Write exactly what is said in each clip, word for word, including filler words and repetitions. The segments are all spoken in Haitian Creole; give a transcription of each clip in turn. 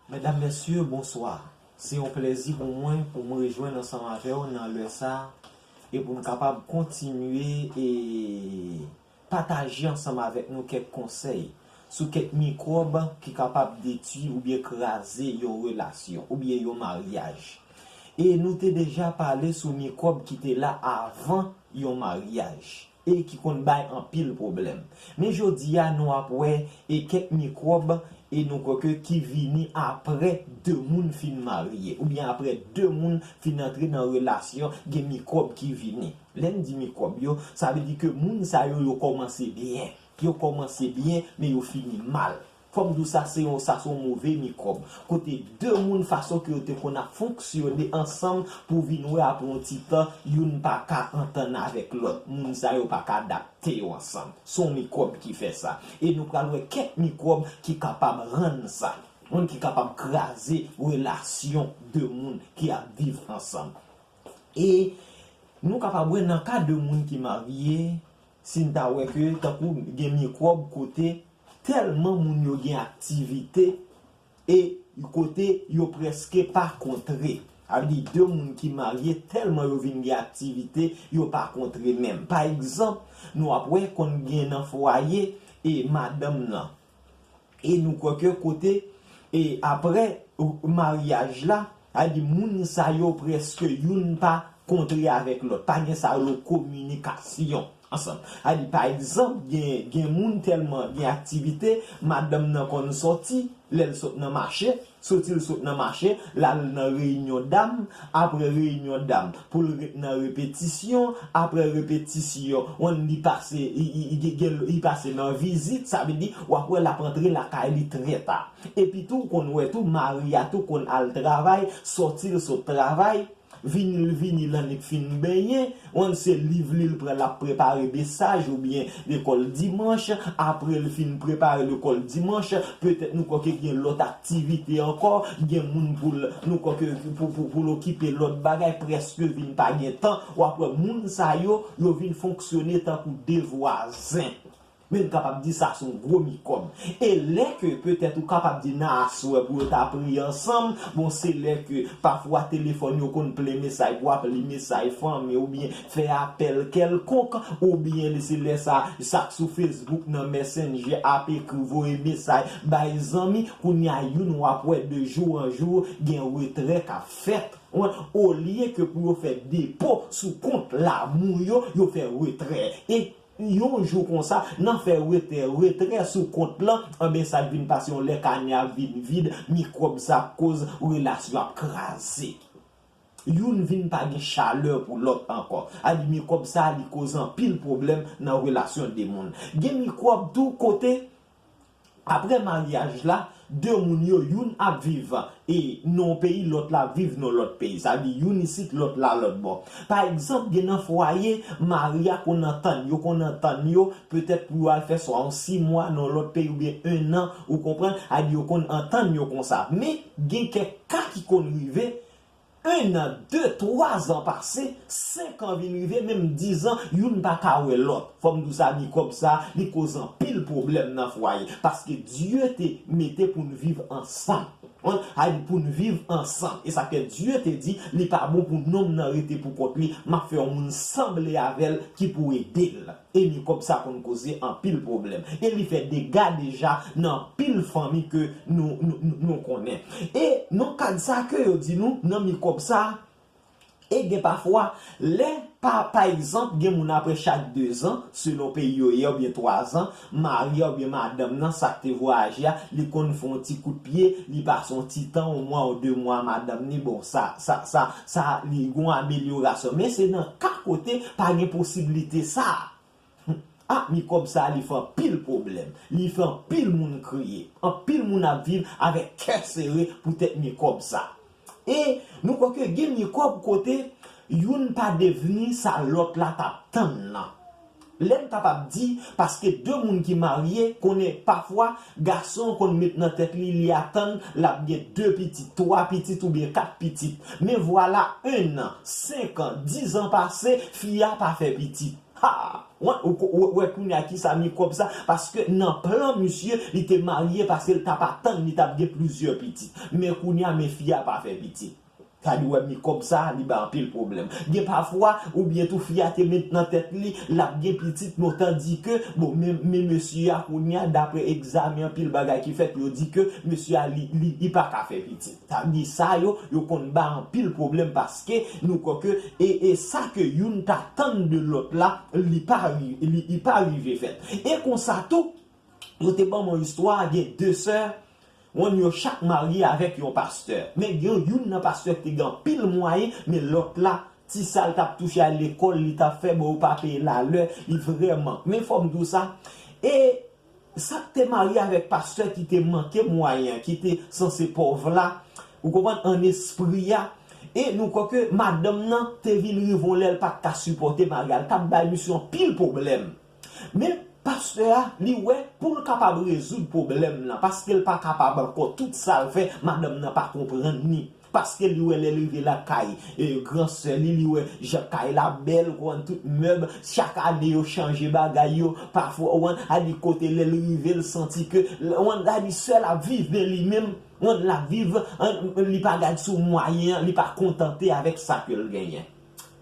Medam, mesye, bonswa. Se yon plèzi pou mwen pou m rejwenn ansanm avè w nan lè sa a e pou n kapab kontinye e pataje ansanm avèk nou kèk konsèy sou kèk mikwòb ki kapab detwi oubyen kraze yon relasyon oubyen yon maryaj. E nou te deja pale sou mikwòb ki te la avan yon maryaj e ki konn bay anpil pwoblèm. Men jodi a, nou ap wè e kèk mikwòb e nou kwè ke ki vini apre de moun fin marye oubyen apre de moun fin antre nan relasyon, gen mikwòb ki vini. Lè n di mikwòb yo, sa vle di ke moun sa yo, yo kòmanse byen. Yo kòmanse byen, men yo fini mal. Fò m di w sa, se yon, sa se yon move mikwòb. Kote de moun, fason ke yo te konn ap fonksyone ansanm pou vin wè apre yon ti tan, youn pa ka antann avèk lòt. Moun sa yo pa ka adapte yo ansanm. Se yon mikwòb ki fè sa. E nou pral wè kèk mikwòb ki kapab rann sa. Moun ki kapab kraze relasyon de moun ki ap viv ansanm. E nou kapab wè nan ka de moun ki marye, si n ta wè ke tankou gen mikwòb kote tèlman moun yo gen aktivite e kote yo prèske pa kontre. Sa vle di de moun ki marye tèlman yo vin gen aktivite, yo pa kontre menm. Pa egzanp, nou ap wè konn gen nan fwaye e madanm nan. E nou kwè ke kote e apre maryaj la, sa vle di moun sa yo prèske youn pa kontre avèk lòt. Pa gen sa yo kominikasyon ansanm. Sa vle di pa egzanp, gen, gen moun tèlman gen aktivite, madanm nan konn sòti, lè l sot nan mache, soti l sot nan mache, l al nan reyinyon dam, apre reyinyon dam, pou l ret nan repetisyon, apre repetisyon, on li pase, li, li, li, li, li pase nan vizit, sa vle di, w ap wè l ap antre lakay li trè ta. Epi tou, w konn wè tou, mari a tou konn al travay, sòti l sot travay, vini l vini, l annik fin benyen, on se liv li l pran, l ap prepare mesaj oubyen lekòl dimanch, apre l fin prepare lekòl dimanch, petèt nou kwè ke gen lòt aktivite ankò, gen moun pou l, nou kwè ke pou, pou, pou l okipe lòt bagay, prèske vin pa gen tan, w ap wè moun sa yo, yo vin fonksyone tankou de vwazen. Men n kapab di sa se yon gwo mikwòb. E lè ke petèt ou kapab di nan aswè pou yo ta priye ansanm, bon, se lè ke pafwa telefòn yo konn plen mesaj, pou w ap li mesaj fanmi oubyen fè apèl kèlkonk, oubyen se lè sa, sa k sou Facebook nan Messenger ap ekri, voye mesaj bay zanmi, kounye a youn w ap wè de jou an jou gen retrè k ap fèt. Olye ke pou yo fè depo sou kont lamou yo, yo fè retrè. E yon jou konsa, nan fè retrè, retrè sou kont lan, anben sa k vin pase yon lè kanè a vin vid, mikwòb sa ap koz relasyon ap kraze. Youn vin pa gen chalè pou lòt ankò. Sa vle di mikwòb sa li koz anpil pwoblèm nan relasyon de moun. Gen mikwòb tou kote apre maryaj la, de moun yo, youn ap viv e nan yon peyi, lòt la ap viv nan lòt peyi. Sa vle di youn isit, lòt la lòt bò. Pa egzanp, gen nan fwaye, mari a konn antann, yo konn antann yo, petèt pou yo al fè swa yon sis mwa nan yon lòt peyi oubyen en an, ou konprann? Sa vle di yo konn antann yo konsa. Men, gen kèk ka ki konn rive, en an, de, twa zan pase, senk an vin rive, menm diz an, youn pa ka wè lòt. Fò m di w sa, mikwòb sa, li koz anpil pwoblèm nan fwaye. Paske Dye te mete pou n viv ansanm. Sa vle di pou n viv ansanm. E sa fè Dye te di, li pa bon pou nonm nan rete pou kont li, m ap fè yon moun sanble avè l ki pou ede l. E mikwòb sa konn koze anpil pwoblèm. E li fè dega deja nan anpil fanmi ke nou, nou, nou, nou konnen. E nan kad sa ke yo di nou, nan mikwòb sa, e gen pafwa, lè, pa, pa egzanp, gen moun apre chak de zan, selon peyi yo ye, oubyen twa zan, mari a oubyen madanm nan, sa k te vwayaje a, li konn fè yon ti kout pye, li pase yon ti tan, yon mwa ou de mwa, madanm ni, bon, sa, sa, sa, sa, li gon amelyorasyon. Men se nan ka kote pa gen posiblite sa. A, mikwòb sa a, li fè anpil pwoblèm. Li fè anpil moun kriye. Anpil moun ap viv avèk kè sere poutèt mikwòb sa. E nou kwè ke gen mikwòb kote youn pa devni sa lòt la t ap tann nan. Lè m kapab di, paske de moun ki marye konnen pafwa gason konn met nan tèt li, li atann l ap gen de pitit, twa pitit oubyen kat pitit. Men vwala, en an, senk an, diz an pase, fi a pa fè pitit. Ha! Ou wè kounye a kisa mikwòb sa? Paske nan plan misye, li te marye paske l t ap atann li t ap gen plizyè pitit. Men kounye a, men fi a pa fè pitit. Sa di wè mikwòb sa, li bay anpil pwoblèm. Gen pafwa, oubyen tou fi a te met nan tèt li, l ap gen pitit, non, tandike, bon, men, men mesye a kounye a, daprè egzamen, anpil bagay ki fèt, yo di ke mesye a, li, li, li pa ka fè pitit. Sa di sa yo, yo konn bay anpil pwoblèm paske nou kwè ke e, e sa ke youn t atann de lòt la, li pa, li, li pa rive fèt. E konsa tou, yo te ban mwen istwa, gen de sè, yon yo chak marye avèk yon pastè. Men gen youn nan pastè ki te gen anpil mwayen, men lòt la, ti sa l t ap touche a lekòl, li t ap fè, bon, yo pa peye l alè, li vrèman. Men fò m di w sa, e sa k te marye avèk pastè ki te manke mwayen, ki te sanse pòv la, ou konprann, an espri a. E nou kwè ke madanm nan te vin rive yon lè l pa t ka sipòte mari a. L t ap bay misye anpil pwoblèm. Men pastè a, li wè pou l kapab rezoud pwoblèm nan, paske l pa kapab ankò, tout sa l fè, madanm nan pa konprann li. Paske li wè lè l rive lakay, e, gran sè li, li wè jan kay la bèl, konn tout mèb, chak ane yo chanje bagay yo, pafwa, ou konprann, a di kote lè l rive, l santi ke, ou konprann, a di sè l ap viv, men li menm, ou konprann, l ap viv, an, li pa gad sou mwayen an, li pa kontante avèk sa ke l genyen.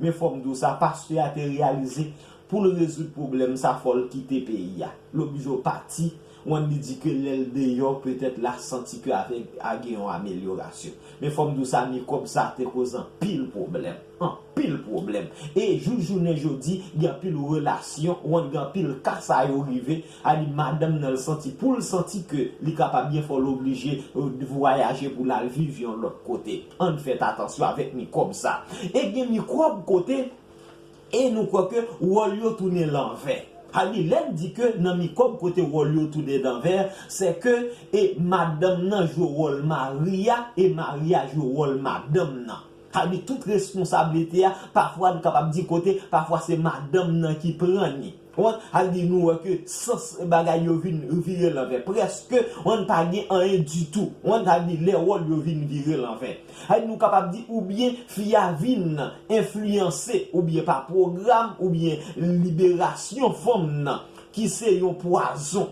Men fò m di w sa, pastè a te reyalize, pou l rezoud pwoblèm sa, fò l kite peyi a. L oblije pati, ou konprann, li di ke lè l deyò, petèt l a santi ke avèk a gen yon amelyorasyon. Men fò m di w sa, mikwòb sa te koze anpil pwoblèm. Anpil pwoblèm. E jouk jounen jodi, gen anpil relasyon, ou konprann, gen anpil ka sa yo rive, a di madanm nan l santi, pou l santi ke li kapab byen fò l oblije, e, vwayaje pou l al viv yon lòt kote. Ann fèt atansyon avèk mikwòb sa. E gen mikwòb kote, e nou kwè ke wòl yo tounen lanvè. Sa di, lè n di ke nan mikwòb kote wòl yo tounen lanvè, se ke e madanm nan jwe wòl mari a, e mari a jwe wòl madanm nan. Sa di, tout responsablite a, pafwa nou kapab di kote, pafwa se madanm nan ki pran li. Ou konprann? Sa di, nou wè ke sans bagay yo vin vire lanvè. Prèske, ou konprann, pa gen anyen ditou. Ou konprann? Sa di, lè wòl yo vin vire lanvè. Sa di, nou kapab di, oubyen fi a vin enfliyanse, oubyen pa pwogram, oubyen liberasyon fanm nan, ki se yon pwazon.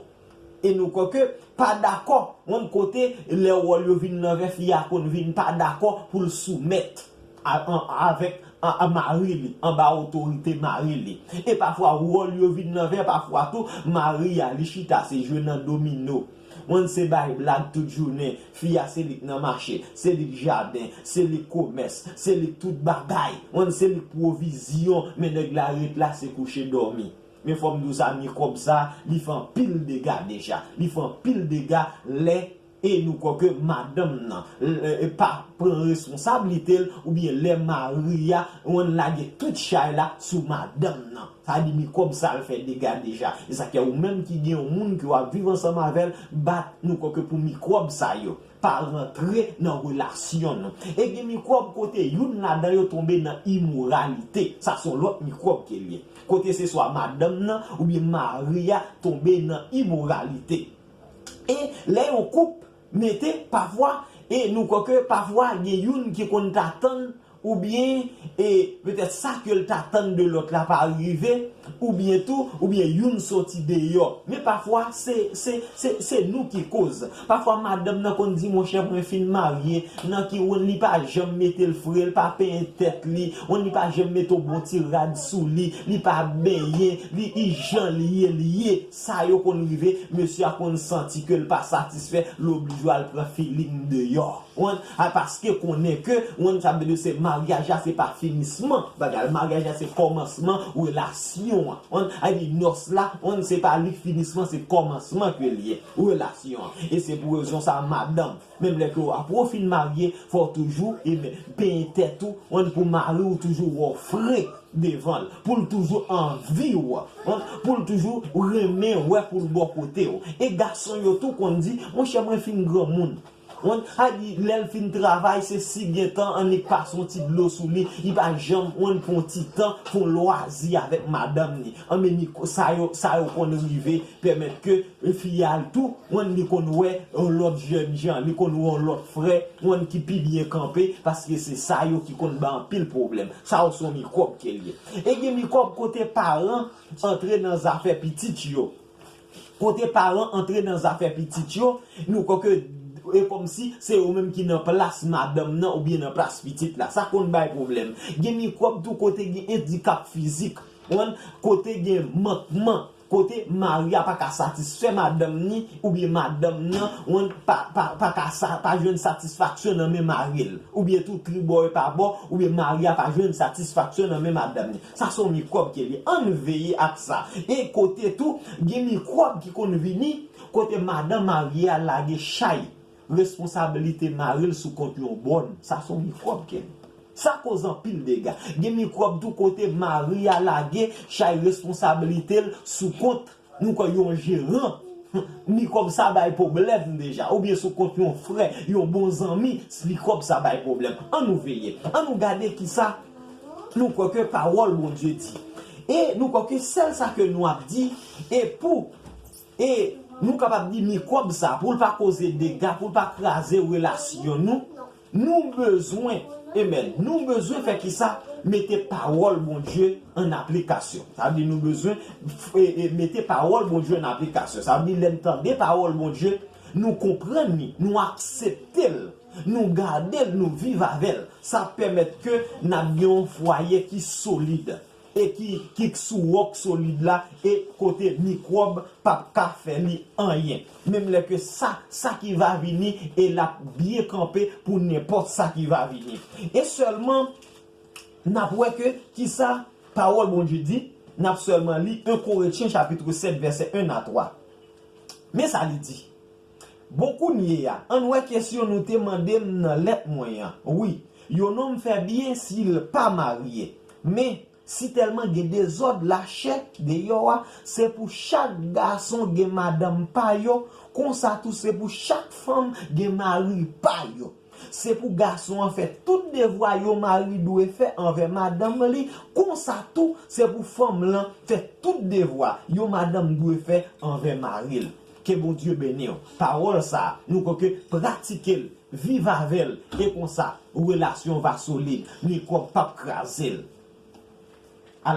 E nou kwè ke pa dakò, yon kote, lè wòl yo vin lanvè, fi a konn vin pa dakò pou l soumèt a, an, avèk, a, a mari li, anba otorite mari li. E pafwa, wòl yo vin lanvè, pafwa tou, mari a, li chita, se jwe nan domino. Yon se bay blag tout jounen, fi a se li k nan mache, se li k jaden, se li k komès, se li k tout bagay. Yon se li k pwovizyon, men nèg la ret la, se kouche dòmi. Men fò m di w sa, mikwòb sa, li fè anpil dega deja. Li fè anpil dega lè, e nou kwè ke madanm nan, e, e pa pran responsablite l, oubyen lè mari a, ou konprann, lage tout chay la sou madanm nan. Sa di mikwòb sa l fè dega deja. E sa k fè ou menm ki gen yon moun ke w ap viv ansanm avè l, bat, nou kwè ke pou mikwòb sa yo pa rantre nan relasyon nou. E gen mikwòb kote youn ladan yo tonbe nan imoralite. Sa se yon lòt mikwòb ke l ye. Kote se swa madanm nan oubyen mari a tonbe nan imoralite. E lè yon koup mete, pafwa, e nou kwè ke pafwa gen youn ki konn ta tann, oubyen, e, petèt sa ke l ta tann de lòt la pa rive, oubyen tou, oubyen youn soti deyò. Men pafwa, se, se, se, se nou ki koz. Pafwa, madanm nan konn di, monchè, mwen fin marye, nan ki wonn li pa janm mete l fre, li pa penyen tèt li, wonn li pa janm mete yon bon ti rad sou li, li pa benyen, li, li jan l ye, l ye. Sa yo konn rive, mesye a konn santi ke l pa satisfè, l oblije al pran feeling deyò. Ou konprann? A, paske konnen ke, ou konprann, sa vle di se maryaj la, se pa finisman bagay. Maryaj la, se kòmansman relasyon an. Ou konprann? A di nòs la, ou konprann, se pa li k finisman, se kòmansman ke l ye, relasyon an. E se pou rezon sa, madanm, menm lè ke w ap ou fin marye, fò w toujou, e ben, penyen tèt ou, ou konprann, pou mari w toujou wè w fre devan l, pou l toujou anvi w, ou konprann, pou l toujou renmen wè pou l bò kote w. E gason yo tou konn di, monchè, mwen fin granmoun. Wan, a di, lè l fin travay, se si gen tan, annik pase yon ti dlo sou li, li pa janm, wan, pran yon ti tan, fè yon lwazi avèk madanm li. Anben, ni ko-, sa yo, sa yo konn rive, pèmèt ke fi a tou, wan, li konn wè yon lòt jènjan, li konn wè yon lòt frè, wan, ki pi byen kanpe, paske se sa yo ki konn bay anpil pwoblèm. Sa yo se yon mikwòb ke l ye. E gen mikwòb kote paran antre nan zafè pitit yo. Kote paran antre nan zafè pitit yo, nou kwè ke e kòmsi se yo menm ki nan plas madanm nan oubyen nan plas pitit la. Sa konn bay pwoblèm. Gen mikwòb tou kote gen andikap fizik. Wan, kote gen mankman, kote mari a pa ka satisfè madanm ni, oubyen madanm nan, wan, pa, pa, pa ka sa, pa jwenn satisfaksyon nan men mari l, oubyen tou tribò e pa bò, oubyen mari a pa jwenn satisfaksyon nan men madanm ni. Sa se yon mikwòb ke li. Ann veye ak sa. E kote tou, gen mikwòb ki konn vini, kote madanm marye a lage chay responsabilite mari l sou kont yon bòn. Sa se yon mikwòb ke li. Sa koz anpil dega. Gen mikwòb tou kote mari a lage chay responsabilite l sou kont, nou kwè, yon jeran. Mikwòb sa bay pwoblèm deja. Oubyen sou kont yon frè, yon bon zanmi, mikwòb sa bay pwoblèm. Ann nou veye. Ann nou gade kisa nou kwè ke pawòl Bondye di. E nou kwè ke sèl sa ke nou ap di, e pou, e nou kapab di mikwòb sa, pou l pa koze dega, pou l pa kraze relasyon nou, nou bezwen, amen, nou bezwen fè kisa? Mete pawòl Bondye an aplikasyon. Sa vle di nou bezwen f-, e, e, mete pawòl Bondye an aplikasyon. Sa vle di lè n tande pawòl Bondye, nou konprann li, nou aksepte l, nou gade l, nou viv avè l. Sa pèmèt ke n ap gen yon fwaye ki solid e ki, ki sou wòk solid la, e kote mikwòb p ap ka fè li anyen. Menm lè ke sa, sa ki va vini, e l ap byen kanpe pou nenpòt sa ki va vini. E sèlman, n ap wè ke kisa pawòl Bondye di, n ap sèlman li en Korentyen chapit sèt, vèsè en a twa. Men sa li di. Bon, kounye a, ann wè kesyon nou te mande m nan lèt mwen an. Wi, yon nonm fè byen si l pa marye. Men, sitèlman gen dezòd lachè deyò a, se pou chak gason gen madanm pa yo, konsa tou se pou chak fanm gen mari pa yo. Se pou gason an fè tout devwa yon mari dwe fè anvè madanm li, konsa tou se pou fanm lan fè tout devwa yon madanm dwe fè anvè mari l. Ke Bondye beni w. Pawòl sa a, nou kwè ke pratike l, viv avè l, e konsa, relasyon va solid, mikwòb p ap kraze l.